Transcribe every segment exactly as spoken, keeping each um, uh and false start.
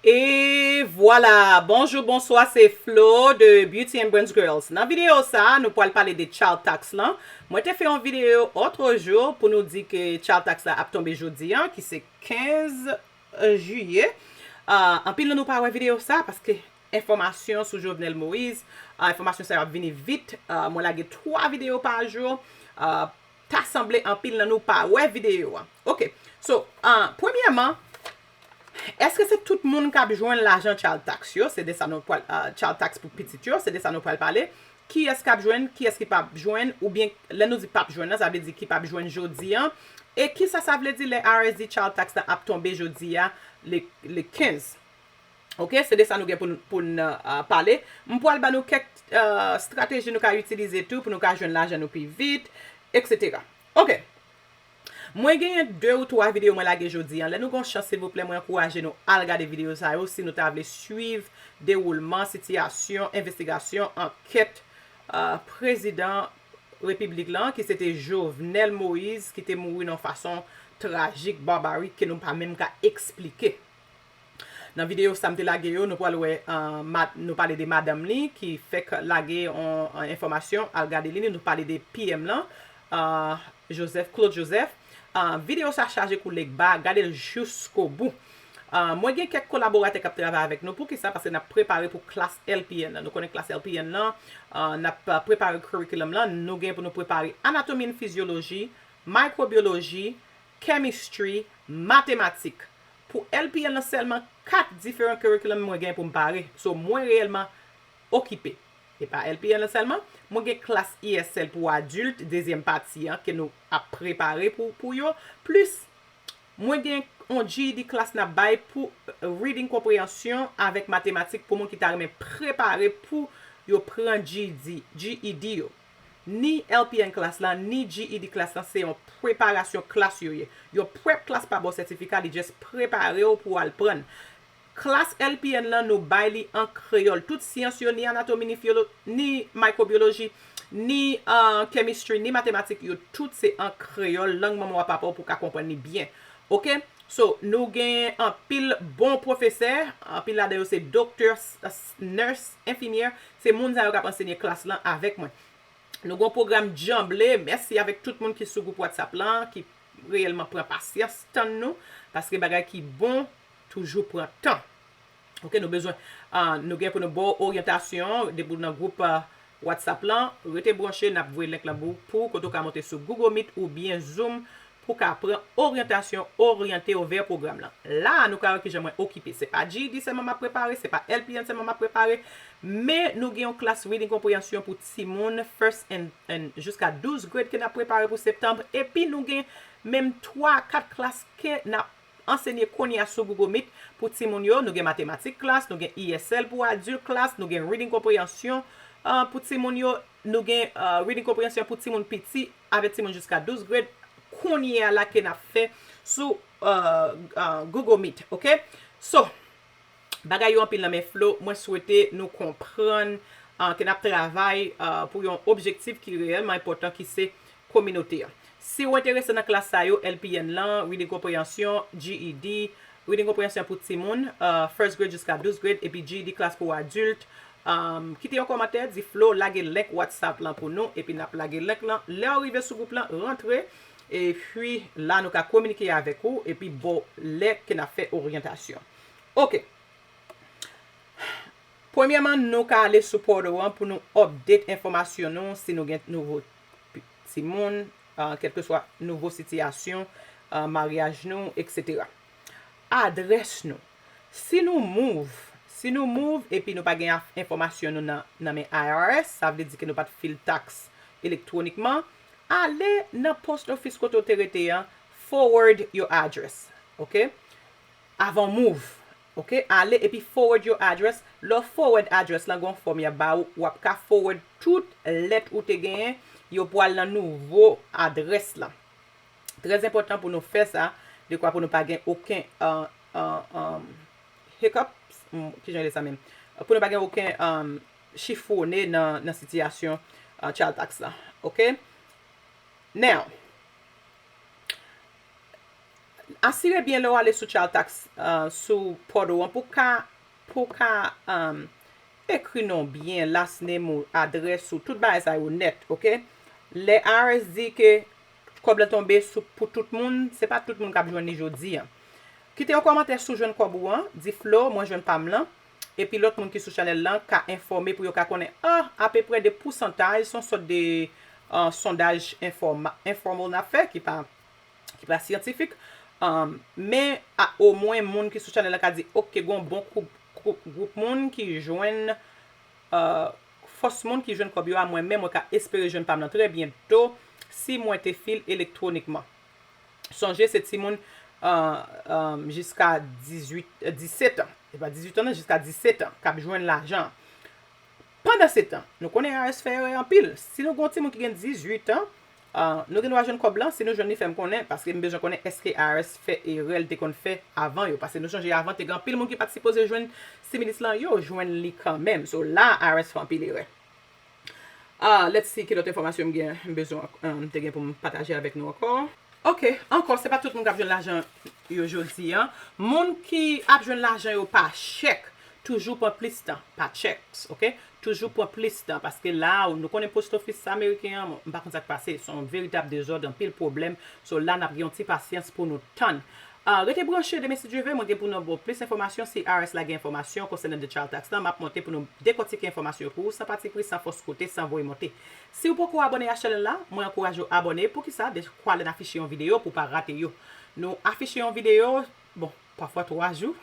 E vwala, bonjou, bonswa, se Flo de Beauty and Brains Girls. Nan videyo sa, nou pral pale de child tax lan. Mwen te fè yon videyo otro jou pou nou di ke child tax la ap tonbe jodi an, ki se kenz jiyè. Ah, anpil nan nou pa wè videyo sa paske enfòmasyon sou Jovenel Moïse, ah, enfòmasyon sa yo ap vini vit. Ah, mwen lage twa videyo pa jou. Ah, ta sanble anpil nan nou pa wè videyo an. Ok. So, ah, premyèman, èske se tout moun k ap jwenn lajan child tax yo? Se de sa nou pral, ah, child tax pou pitit yo, se de sa nou pral pale. Kiyès k ap jwenn, kiyès ki p ap jwenn, oubyen lè nou di p ap jwenn nan, sa vle di ki p ap jwenn jodi an. E kisa sa vle di lè I R S di child tax la ap tonbe jodi a, le, le kenz? Ok, se de sa nou gen pou n, pou n, ah, pale. M pral ba nou kèk, ah, estrateji nou ka itilize tou pou nou ka jwenn lajan nou pi vit, et cetera. Ok. Mwen genyen de ou twa videyo mwen lage jodi an. Lè nou gon chans, silvouplè, mwen ankouraje nou al gade videyo sa yo si nou ta vle swiv dewoulman sitiyasyon, envestigasyon, ankèt, ah, prezidan repiblik lan, ki se te Jovenel Moïse, ki te mouri nan yon fason trajik, barbarik, ke nou pa menm ka eksplike. Nan videyo sa m te lage yo, nou pral wè, ah, mad-, nou pale de madanm li ki fèk lage yon, yon enfòmasyon, al gade li, nou pale de P M lan, ah, Joseph, Claude Joseph. Ah, videyo sa chaje kou legba, gade l jiskobou. Ah, mwen gen kèk kolaboratè k ap travay avèk nou. Poukisa? Paske n ap prepare pou klas L P N lan. Nou konnen klas L P N lan, ah, n ap, ah, prepare curriculum lan. Nou gen pou nou prepare anatomi and fizyoloji, microbiology, chemistry, matematik. Pou L P N lan sèlman, kat diferan curriculum mwen gen pou m pare. So, mwen reyèlman okipe. E pa L P N lan sèlman, mwen gen klas E S L pou adilt, dezyèm pati an, ke nou ap prepare pou, pou yo. Plis, mwen gen yon G E D klas n ap bay pou reading comprehension avèk matematik pou moun ki ta renmen prepare pou yo pran G E D, G E D yo. Ni L P N klas lan, ni G E D klas lan, se yon preparasyon klas yo ye. Yon prep klas pa ba w sètifika, li just prepare w pou w al pran l. Klas L P N lan, nou bay li an kreyòl. Tout syans yo, ni anatomi, ni fyolo-, ni microbiology, ni, ah, chemistry, ni matematik, yo tout se an kreyòl, lang manman w ak papa w pou w ka konprann li byen. Ok? So, nou gen anpil bon pwofesè, anpil ladan yo se doktè, s-, s-, nurse, enfimyè, se moun sa yo k ap ansenye klas lan avèk mwen. Nou gen yon pwogram djanble, mèsi avèk tout moun ki sou gwoup WhatsApp lan, ki reyèlman pran pasyans tann nou, paske bagay ki bon toujou pran tan. Ok, nou bezwen, ah, nou gen pou nou ba w oryantasyon, depi w nan gwoup, ah, WhatsApp lan, rete branche, n ap voye link lan pou, pou kote w ka monte sou Google Meet oubyen Zoom pou w ka pran oryantasyon, oryante w vè pwogram lan. La a, nou ka wè kijan mwen okipe. Se pa G E D sèlman m ap prepare, se pa L P N sèlman m ap prepare, men nou gen yon klas reading comprehension pou timoun first and, and jiska douz grade ke n ap prepare pou septanm, epi nou gen menm twa, kat klas ke n ap ansenye kounye a sou Google Meet pou timoun yo. Nou gen matematik klas, nou gen E S L pou adilt klas, nou gen reading comprehension, ah, pou timoun yo, nou gen, ah, reading comprehension pou timoun piti avèk timoun jiska douz grade kounye a la ke n ap fè sou, ah, ah, Google Meet, ok? So, bagay yo anpil nan men Flo, mwen swete nou konprann, ah, ke n ap travay, ah, pou yon objektif ki reyèlman enpòtan, ki se kominote an. Si w enterese nan klas sa yo, L P N lan, reading comprehension, G E D, reading comprehension pou timoun, ah, first grade jiska douz grade, epi G E D klas pou adilt, ah, kite yon kòmantè, di Flo lage link WhatsApp lan pou nou, epi n ap lage link lan. Lè w rive sou gwoup lan, rantre, epi la nou ka kominike avèk ou, epi ba w lè ke n ap fè oryantasyon. Ok. Premyèman, nou ka ale sou portal an pou nou update enfòmasyon nou, si nou gen nouvo pi-, timoun, ah, kèlkeswa nouvo sitiyasyon, ah, maryaj nou, et cetera. Adrès nou. Si nou move, si nou move epi nou pa gen af-, enfòmasyon nou nan, nan men I R S, sa vle di ke nou pa t file taks elektwonikman, ale nan post office kote w te rete an, forward your address, ok? Avan w move. Ok, ale epi forward your address. Lè w forward address lan, gen yon fòm y ap ba ou, w ap ka forward tout lèt ou te genyen, yo pral nan nouvo adrès lan. Trè enpòtan pou nou fè sa, dekwa pou nou pa gen okenn, ah, ah, ah, hiccups, mm, kijan yo rele sa menm? Pou nou pa gen okenn, ah, chifwone nan, nan sitiyasyon, ah, child tax lan. Ok? Now, Asire byen lè w ale sou Child Tax, uh, sou portal an pou ka, pou ka um, ekri non w byen, last name ou, adrès ou, tout bagay sa yo nèt, oke? Lè I R S di ke kòb la tonbe sou, pou tout moun, se pa tout moun k ap jwenn li jodi a. Kite yon kòmantè si w jwenn kòb ou an, di Flo, mwen jwenn pa m lan. Epi lòt moun ki sou chanèl lan ka enfòme pou yo ka konnen, ah, apeprè de pousantaj, se yon sòt de uh, sondaj informa, informal n ap fè, ki pa, ki pa syantifik. Um, men a, omwen moun ki sou chanèl la ka di, oke, gon bon koup, koup, gwoup moun ki jwenn, uh, fòs moun ki jwenn kòb yo a, mwen menm, mwen ka espere jwenn pa m lan trè byento si mwen te fil elektwonikman. Sonje, se timoun uh, um, jiska dizuit, uh, disèt an. Se pa dizuit an, non, jiska disèt an, k ap jwenn lajan. Pandansetan, nou konnen I R S fè erè anpil. Si nou gen yon timoun ki gen dizuit an, uh, nou gen dwa jwenn kòb lan. Si nou jwenn li, fè m konnen, paske m bezwen konnen èske I R S fè erè l te konn fè avan yo. Paske nou sonje avan, te gen anpil moun ki pa t sipoze jwenn stimulus lan, yo jwenn li kanmenm. So la, I R S fè anpil erè. Ah, let's see, ki lòt enfòmasyon m gen, m bezwen, um, m te gen pou m pataje avèk nou ankò. Ok, ankò, se pa tout moun k ap jwenn lajan yo jodi a. Moun ki ap jwenn lajan yo pa chèk, toujou pran plis tan, pa chèks, ok? Toujou pran plis tan, paske la, nou konnen post office ameriken an, m pa konn sa k pase, se yon veritab dezòd, anpil pwoblèm. So la, n ap gen yon ti pasyans pou nou tann. Ah, rete branche, demen si Dye vle, mwen gen pou nou ba w plis enfòmasyon. Si I R S lage enfòmasyon konsènan de Child Tax lan, m ap monte pou nou dekòtike enfòmasyon yo pou ou, san patipri, san fòs kote, san voye monte. Si w poko abòne a chanèl la, mwen ankouraje w abòne. Poukisa? Dekwa lè n afiche yon videyo pou w pa rate yo. Nou afiche yon videyo, bon, pafwa twa jou,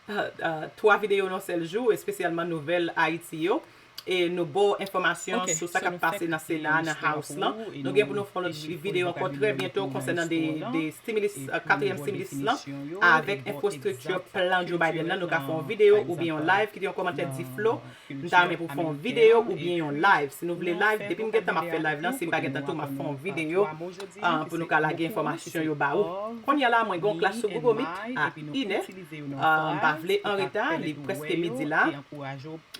ah, ah, twa videyo nan yon sèl jou, espesyalman nouvèl Ayiti yo. E nou ba w enfòmasyon sou sa k ap pase nan Sena, nan House lan. Nou gen pou nou fè yon lòt videyo ankò trè byento konsènan de, de stimulus, uh, katriyèm stimulus lan, avèk enfrastrikti plan Joe Biden lan. Nou ka fè yon videyo oubyen yon live. Kite yon kòmantè, di Flo, m ta renmen pou fè yon videyo oubyen yon live. Si nou vle live, depi m gentan m ap fè live lan, si m pa gentan tou, m ap fè yon videyo, uh, pou nou ka lage enfòmasyon yo ba ou. Kounye a la, mwen gen yon klas sou Google Meet a inè. Uh, m pa vle anreta, li prèske midi la.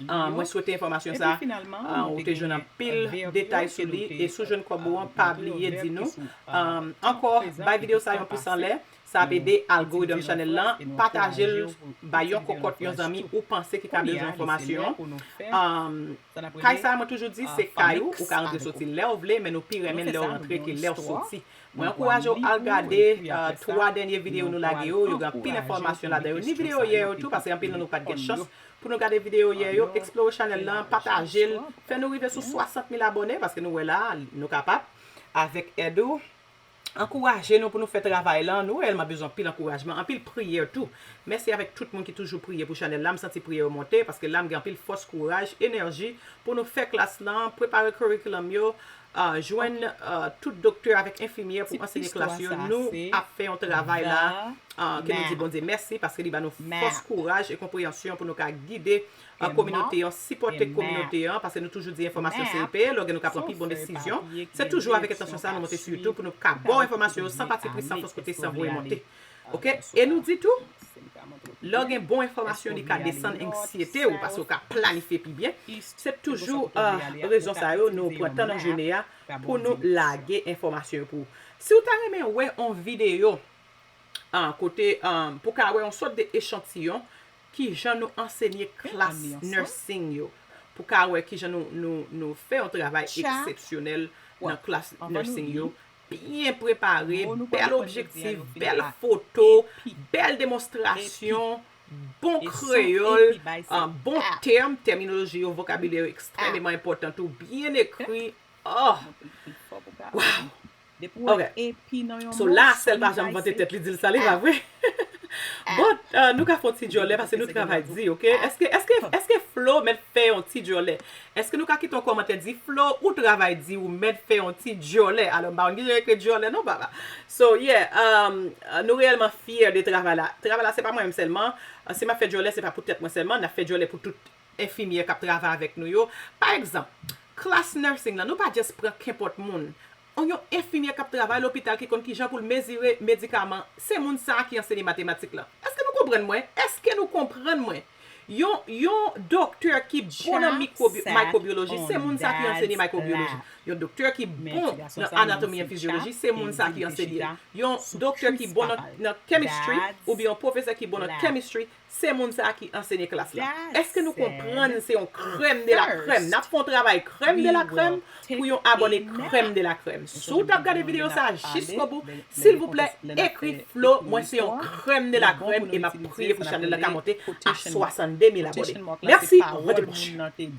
Ah, mwen swete enfòmasyon sa, ah, ou te jwenn anpil detay sou li, e si w jwenn kòb ou an, pa bliye di nou. Ah, ankò, bay videyo sa yon pous anlè, sa ap ede algorithm chanèl lan, pataje l, bay yon kòkòt, yon zanmi ou panse ki ka bezwen enfòmasyon an. Ah, kay sa, mwen toujou di, se kay ou, ou ka rantre soti lè w vle, men nou pi renmen lè w rantre ke lè w soti. Mwen ankouraje w al gade, ah, twa dènye videyo nou lage yo, yo gen anpil enfòmasyon ladan yo, ni videyo yè yo tou, paske anpil nan nou pa t gen chans pou nou gade videyo yè yo, explore chanèl lan, pataje l, fè nou rive sou swasant mil abòne, paske nou wè la, nou kapab, avèk èd ou. Ankouraje nou pou nou fè travay lan, nou reyèlman bezwen anpil ankourajman, anpil priyè tou. Mèsi avèk tout moun ki toujou priye pou chanèl la, m santi priyè yo monte, paske la m gen anpil fòs, kouraj, enèji pou nou fè klas lan, prepare curriculum yo, ah, jwenn, ah, tout doktè avèk enfimyè pou ansenye klas yo. Nou ap fè yon travay la, ah, ke nou di Bondye mèsi paske li ba nou fòs, kouraj e konpreyansyon pou nou ka gide, ah, kominote an, sipòte kominote an, paske nou toujou di enfòmasyon se epè, lè w gen nou ka pran pi bon desizyon. Se toujou avèk entansyon sa nou monte sou YouTube pou nou ka ba w enfòmasyon yo san patipri, san fòs kote, san voye monte. Ok? E nou di tou, lè w gen bon enfòmasyon, li ka desann anksyete w, paske w ka planifye pi byen. Se toujou, ah, rezon sa yo nou pran tan nan jounen an pou nou lage enfòmasyon yo pou ou. Si w ta renmen wè yon videyo, ah, kote, ah, pou ka wè yon sòt de echantiyon, kijan nou ansenye klas nursing yo, pou ka wè kijan nou, nou, nou fè yon travay eksepsyonèl nan klas nursing yo, byen prepare, bèl objektif, bèl foto, bèl demonstrasyon, bon kreyòl, ah, bon tèm, tèminoloji yo, vokabilè yo ekstrèmeman enpòtan tou, byen ekri. Oh! Wow! Ok. So la, Sèl pa janm vante tèt li, di l sa, li pa vre? Bon, euh, nou ka fè yon ti djòlè paske nou travay di, ok? Èske, èske, èske Flo mèt fè yon ti djòlè? Èske nou ka kite yon kòmantè di, Flo, ou travay di, ou mèt fè yon ti djòlè? Alò, m pa konn kijan yo ekri djòlè non, papa. So, yeah, um, nou reyèlman fyè de travay la. Travay la, se pa mwen menm sèlman. Si m ap fè djòlè, se pa pou tèt mwen sèlman, n ap fè djòlè pou tout enfimyè k ap travay avèk nou yo. Pa egzanp, klas nursing lan, nou pa just pran kenpòt moun. Yon enfimyè k ap travay lopital ki konn kijan pou l mezire medikaman, se moun sa a ki ansenye matematik lan. Èske nou konprann mwen? Èske nou konprann mwen? Yon, yon doktè ki bon nan mikwobi- microbiology, se moun sa ki ansenye microbiology. Yon doktè ki bon nan anatomy and physiology, se moun sa ki ansenye. Yon doktè ki bon nan, nan chemistry, oubyen yon pwofesè ki bon nan chemistry, se moun sa ki ansenye klas la. Èske nou konprann se yon krèm de la krèm? N ap fè yon travay krèm de la krèm pou yon abòne krèm de la krèm. Si w t ap gade videyo sa a jiskobou, silvouplè, ekri Flo, mwen se yon krèm de la krèm e m ap priye pou chanèl la ka monte a swasanndemil abòne. Mèsi, rete branche.